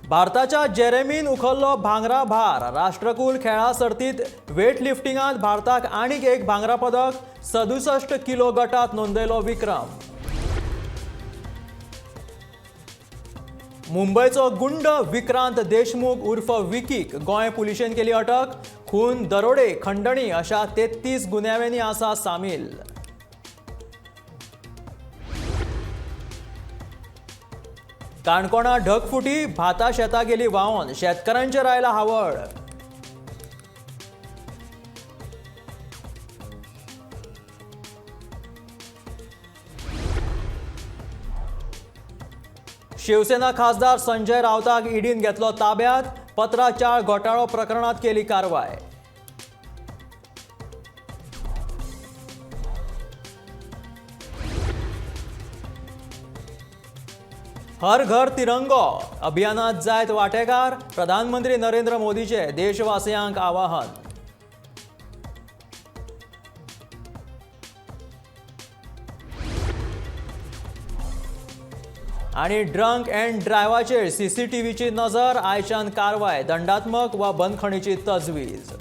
भारताच्या जेरेमीन उखल्लो भांगरा भार. राष्ट्रकुल खेळां सर्तीत वेटलिफ्टिंगांत भारताक आनीक एक भांगरा पदक. 67 किलो गटात नोंदयलो विक्रम. मुंबयचो गुंड विक्रांत देशमुख उर्फ विकीक गोंय पुलिशेन केली अटक. खून, दरोडे, खंडणी अशा 33 गुन्यांवांनी आसा सामील. काणकोणा ढगफुटी, भाता शेतां गेली व्हांवन, शेतकारांचेर आयला हावळ. शिवसेना खासदार संजय राऊताक ईडीन घेतलो ताब्यात. पत्राचार घोटाळो प्रकरणात केली कारवाय. हर घर तिरंगो अभियानात जायत वाटेकार. प्रधानमंत्री नरेंद्र मोदीचे देशवासियांक आवाहन. आणि ड्रंक अँड ड्रायव्हाचेर सीसीटीव्हीची नजर. आयच्यान कारवाय, दंडात्मक वा बंदखणीची तजवीज.